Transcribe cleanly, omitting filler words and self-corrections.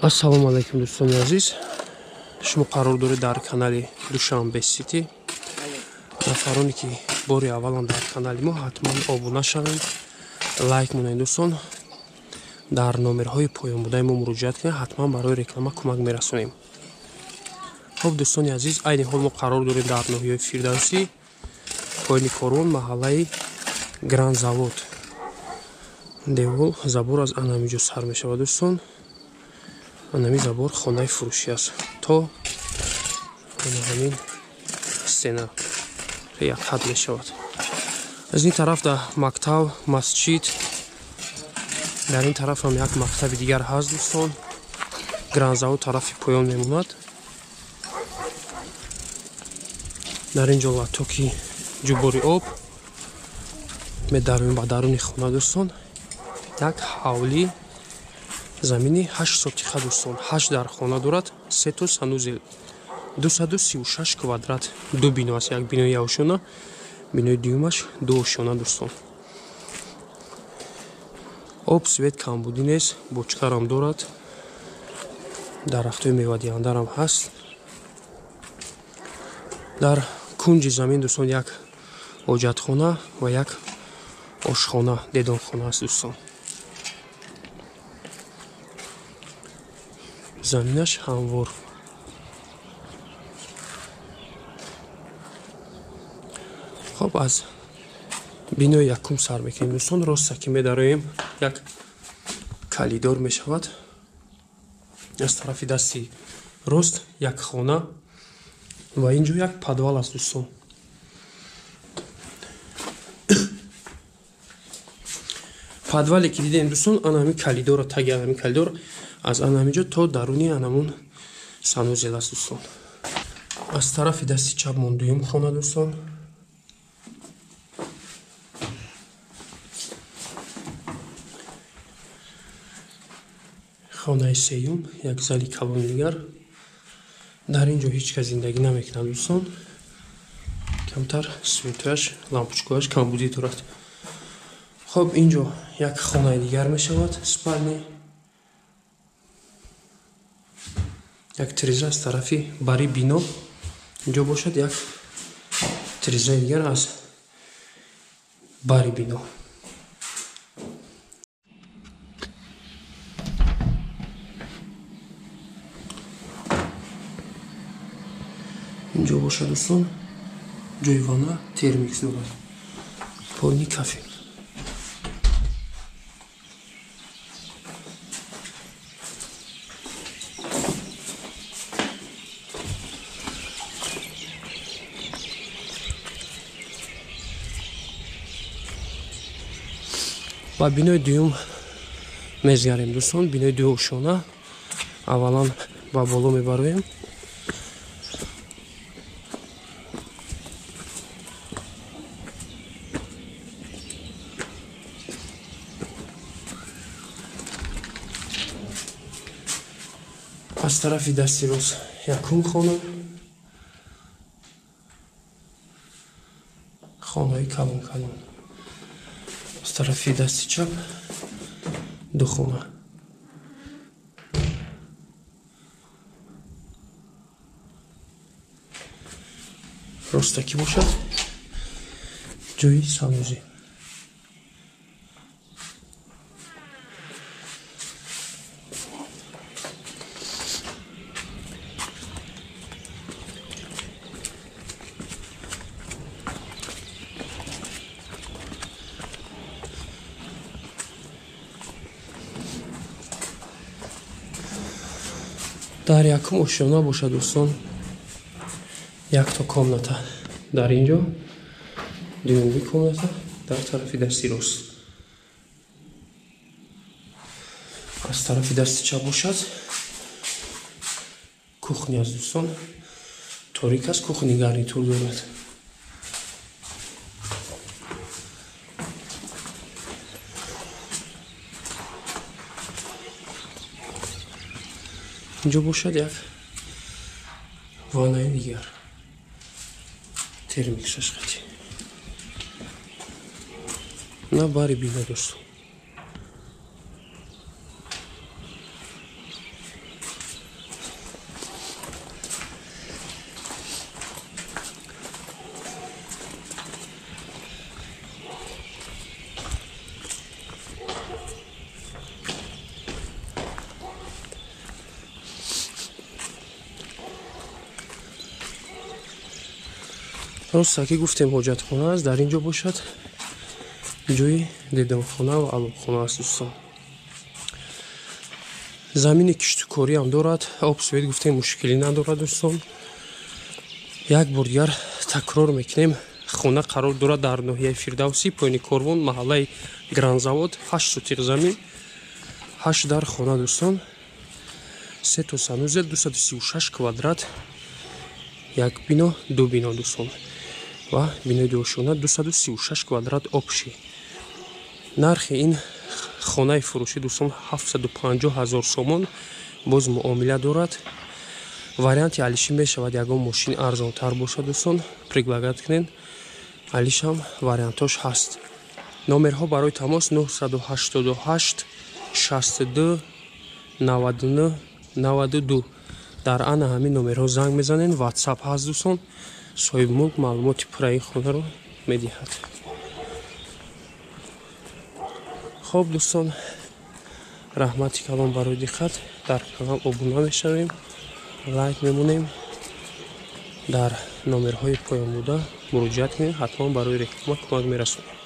Ассалому алайкум, дӯстони азиз. Шумо қарор доред дар канали Душанбе Сити. Нафароне ки бори аввалан дар канали мо, ҳатман обуна шавед, лайк монед, дӯстон. Дар номерҳои поёнбудаи мо муроҷиат кунед, ҳатман барои реклама кӯмак мерасонем. Хуб, дӯстони азиз, айни ҳол мо қарор дорем дар ноҳияи Фирдавсӣ, поёни Корвон, маҳаллаи Гранд Завод. Девол, забор аз анами ҷо сар мешавад, дӯстон. Анами забор хонаи фурӯшӣ аст то ана ҳамин стена як ҳад мешавад. Аз ин тараф да мактаб, масҷид, дар ин тараф ҳам як мактаби дигар ҳаст, дӯстон. Гранд Завод тарафи поён мемонад. Дар ин ҷо латоки ҷубори об. Медароем ба даруни хона, дӯстон. Як ҳавлӣ, замини 8 сотиха, дӯстон, ҳашт дар хона дорад, сето санузел, 236 квадрат, ду бино аст, як бинои якошёна, бинои дуюмаш ду ошёна, дӯстон. Об, свет камбудӣ нест, бочкарам дорад, дарахтҳои мевадиҳандарам ҳаст. Дар кунҷи замин, дӯстон, як ҳоҷатхона ва як ошхона, дедонхона аст, дӯстон. Заминаш ҳамвор. Хоб, аз бинои якум сар мекунем, дӯстон. Роста ки медароем, як калидор мешавад. Аз тарафи дасти рост як хона ва ин ҷо як подвал аст, дӯстон. Подвале ки дидем, дӯстон, ана ҳамин калидорро, таги ҳамин калидор аз ана ҳамин ҷо то даруни анамун санузел аст, дӯстон. Аз тарафи дасти чапмон дуюм хона, дӯстон. Хонаи сеюм, як зали калони дигар. Дар ин ҷо ҳеҷ кас зиндагӣ намекунад, дӯстон. Камтар светояш, лампочкояш камбудӣ дорад. Хоб, ин ҷо як хонаи дигар мешавад, спальни, як тиреза аз тарафи бари бино. Инҷо бошад як тирезаи дигар аз бари бино. Инҷо бошад, дӯстон, ҷои ванна, термикс дорад, поини кафел. Ба бинои дуюм мезгарем, дӯстон. Бинои дуошона. Аввалан ба боло мебароем. Аз тарафи дасти рост якум хона, хонаи калон калон. Аз тарафи дасти чап ду хона. Ростакӣ бошад ҷои санузел. Дар якум ошёна бошад, дӯстон, якто комната дар ин ҷо, дуюмги комната дар тарафи дасти рост. Аз тарафи дасти чап бошад кухня аст, дӯстон. Торик аст, кухни гарнитур дорад. Инҷо бошад як ваннаи дигар, термиксаш қати на бари бино, дӯстон. Роста ки гуфтем, ҳоҷатхона аст, дар ин ҷо бошад ҷои дидонхона ва алобхона аст, дӯстон. Замини киштукориам дорад, об, свет, гуфтем, мушкилӣ надорад, дӯстон. Як бор дигар такрор мекунем: хона қарор дорад дар ноҳияи Фирдавсӣ, поёни Корвон, маҳаллаи Гранзавод, 8 сотиқ замин, ҳашт дар хона, дӯстон, се то санузел, 236 квадрат, як бино, ду бино, дӯстон, ва бинои дуошона, 236 квадрат общий. Нархи ин хонаи фурӯшӣ, дӯстон, 750 ҳазор сомон, боз муомила дорад, варианти алишӣ мешавад. Ягон мошини арзонтар бошад, дӯстон, предлагать кунед, алишам вариантош ҳаст. Номерҳо барои тамос: 988 62 99 92. Дар ана ҳамин номерҳо занг мезанед, Ватсап ҳаст, дӯстон, соҳибмулк маълумоти пурраи хонаро медиҳад. Хоб, дӯстон, раҳмати калон барои диққат. Дар канал обуна мешавем, лайк мемонем, дар номерҳои поён буда муроҷиат кунед, ҳатман барои реклама кӯмак мерасонем.